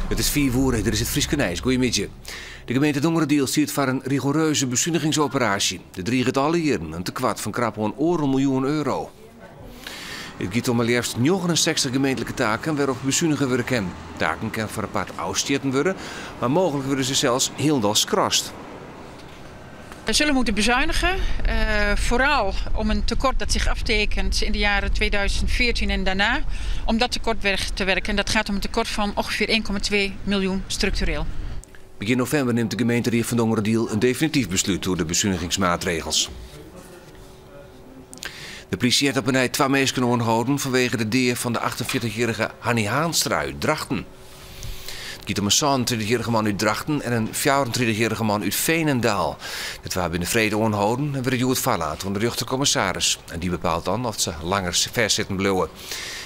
It is fiif oere, dit is it Fryske nijs. Goeiemiddei. De gemeente Dongeradiel stiet foar in rigoreuze besunigingsoperaasje. Der driget alle jierren in tekoart fan krapoan oardel miljoen euro. It giet om mar leafst 69 gemeentlike taken wêrop besunige wurde kin. Taken kin foar in part ôfstjitten wurde, mar mooglik wurde se sels hielendal skrast. We zullen moeten bezuinigen, vooral om een tekort dat zich aftekent in de jaren 2014 en daarna, om dat tekort weg te werken. En dat gaat om een tekort van ongeveer 1,2 miljoen structureel. Begjin novimber nimt de gemeenteried fan Dongeradiel in definityf beslút oer de besunigingsmaatregels. De plysje hat op 'e nij twa minsken oanholden fanwege de dea fan de 48-jierrige Hanny Haanstra út Drachten. It giet om in 37-jierrige man út Drachten en in 34-jierrige man út Veenendaal. De twa binne freed oanholden en wurde hjoed foarlaat oan de rjochterkommissaris. En dy bepaalt dan oft se langer fêstsitten bliuwe.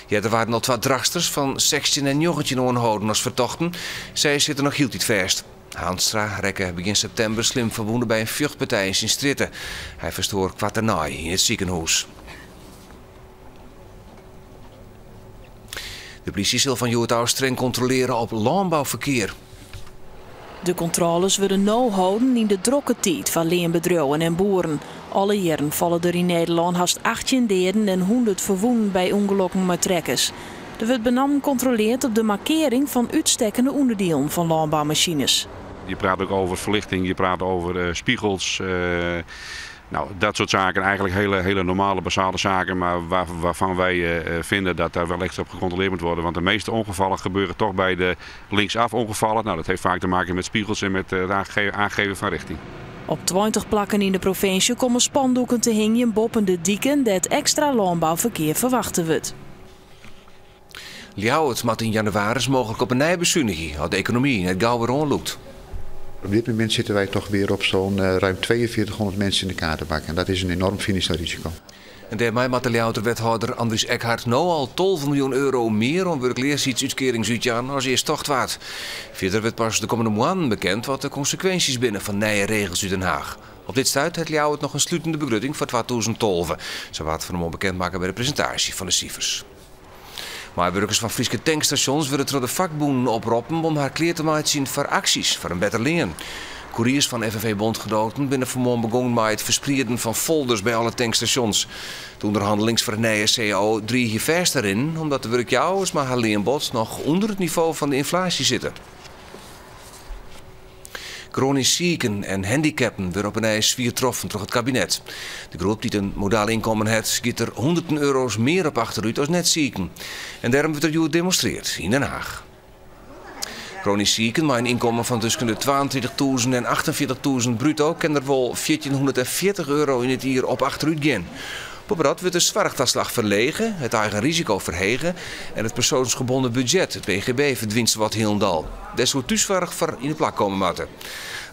Earder waarden al twa Drachtsters fan 16 en 19 oanholden as fertochten. Sy sitte noch hieltyd fêst. Haanstra rekke begjin septimber slim ferwûne by in fjochtpartij yn syn strjitte. Hy ferstoar koart dêrnei yn it sikehûs. De plysje sil fan hjoed ôf streng kontroleare op lânbouferkear. De kontrôles wurde no holden yn de drokke tiid foar leanbedriuwen en boeren. Alle jierren falle der yn Nederlân hast 18 deaden en 100 ferwûnen by ûngelokken mei trekkers. Der wurdt benammen kontroleard op de markearring fan útstekkende ûnderdielen fan lânboumasines. Je praat ook over verlichting, je praat over spiegels. Nou, dat soort zaken, eigenlijk hele, hele normale, basale zaken, maar waarvan wij vinden dat daar wel extra op gecontroleerd moet worden. Want de meeste ongevallen gebeuren toch bij de linksaf ongevallen. Nou, dat heeft vaak te maken met spiegels en met het aangeven van richting. Op 20 plakken yn de provinsje komme spandoeken te hingjen boppe de diken dêr't ekstra lânbouferkear ferwachte wurdt. Ljouwert moat yn jannewaris mooglik op 'e nij besunigje as de ekonomy net gau wer oanlûkt. Op dit moment zitten wij toch weer op zo'n ruim 4200 mensen in de kaderbak. En dat is een enorm financieel risico. En dêrmei moat de Ljouwerter wethâlder Andries Ekhart no al 12 miljoen euro mear oan wurkleasheidsútkearings útjaan as earst tocht waard. Fierder wurdt pas de kommende moannen bekend wat de konsekwinsjes binne fan nije regels út Den Haag. Op dit stuit hat Ljouwert noch in slutende begrutting foar 2012, sa waard fan 'e moarn bekend makke by de presintaasje fan de sifers. Meiwurkers fan Fryske tankstasjons wurde troch de fakbûnen oproppen om har klear te meitsjen foar aksjes foar in better lean. Koeriers fan FNV Bondgenoten binne fan 'e moarn begûn mei it fersprieden fan folders by alle tankstasjons. De ûnderhannelings foar de nije cao driigje fêst te rinnen omdat de wurkjouwers mei har leanbod noch ûnder it nivo fan de ynflaasje sitte. Groanysk siken en handikapten wurde op 'e nij swier troffen troch it kabinet. De groep dy't in modaal ynkommen hat, giet der hûnderten euro's mear op achterút as net-siken. En dêrom wurdt der hjoed demonstreard yn Den Haag. Groanysk siken mei in ynkommen fan tusken de 32.000 en 48.000 bruto kin der wol 1440 euro yn it jier op achterút gean. Boppedat wurdt de soarchtaslach ferlege, it eigen risiko ferhege en it persoonsgebonden budget, it PGB, ferdwynt sawat hielendal. Dêr soe thússoarch foar yn 'e plak komme moatte.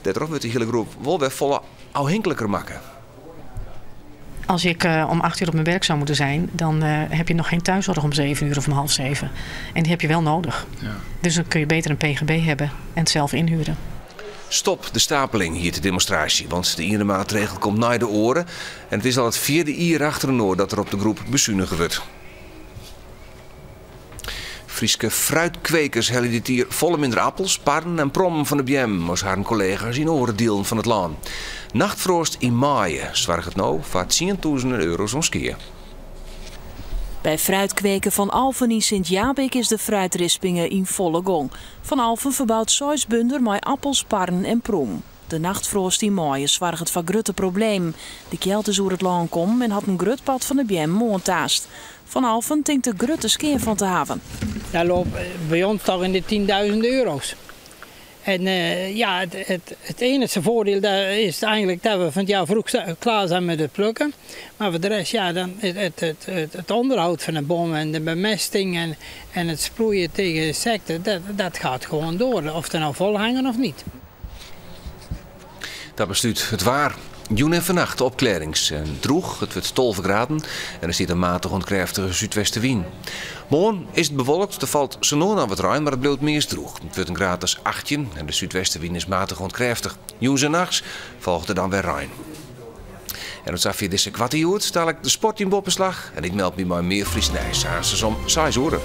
Dêrtroch wurdt de hiele groep wol wer folle ôfhinkliker makke. Als ik om 8 uur op mijn werk zou moeten zijn, dan heb je nog geen thuiszorg om 7 uur of om half zeven. En die heb je wel nodig. Dus dan kun je beter een PGB hebben en het zelf inhuren. Stop de stapeling, hjit de demonstraasje, want de iene maatregel komt nei de oare en it is al it fjirde jier achterinoar dat der op de groep besunige wurdt. Fryske fruitkwekers helje dit jier folle minder appels, parren en prommen fan de beammen as harren kollega's yn oare dielen fan it lân. Nachtfroast yn maaie soarget no foar tsientûzenen euro's oan skea. By fruitkweker Van Alphen yn Sint Jabik is de fruitrispinge yn folle gong. Van Alphen ferbout seis bunder mei appels, parren en prûm. De nachtfroast yn maaie soarget foar grutte problemen. De kjeld is oer it lân kommen en hat in grut part fan de beammen oantaast. Van Alphen tinkt der grutte skea fan te hawwen. Dat loopt bij ons toch in de tienduizenden euro's. En ja, het enige voordeel daar is eigenlijk dat we van het jaar vroeg klaar zijn met het plukken. Maar voor de rest, ja, dan het onderhoud van de bomen en de bemesting en het sproeien tegen insecten, dat gaat gewoon door. Of er nou vol hangen of niet. Dat beslút it waar. Jûn en fannacht opklearrings en drûch. It wurdt 12 graden en der stiet in matige oant krêftige súdwestewyn. Moarn is it bewolkt, der falt sa no en dan wat rein, mar it bliuwt meast drûch. It wurdt in graad as 18 en de súdwestewyn is matich oant krêftich. Jûns en nachts folget der dan wer rein. En tot safier dizze koarte Hjoed, dalik de sport yn Boppeslach. En ik meld my mei mear Frysk nijs aanstens om 6 oere.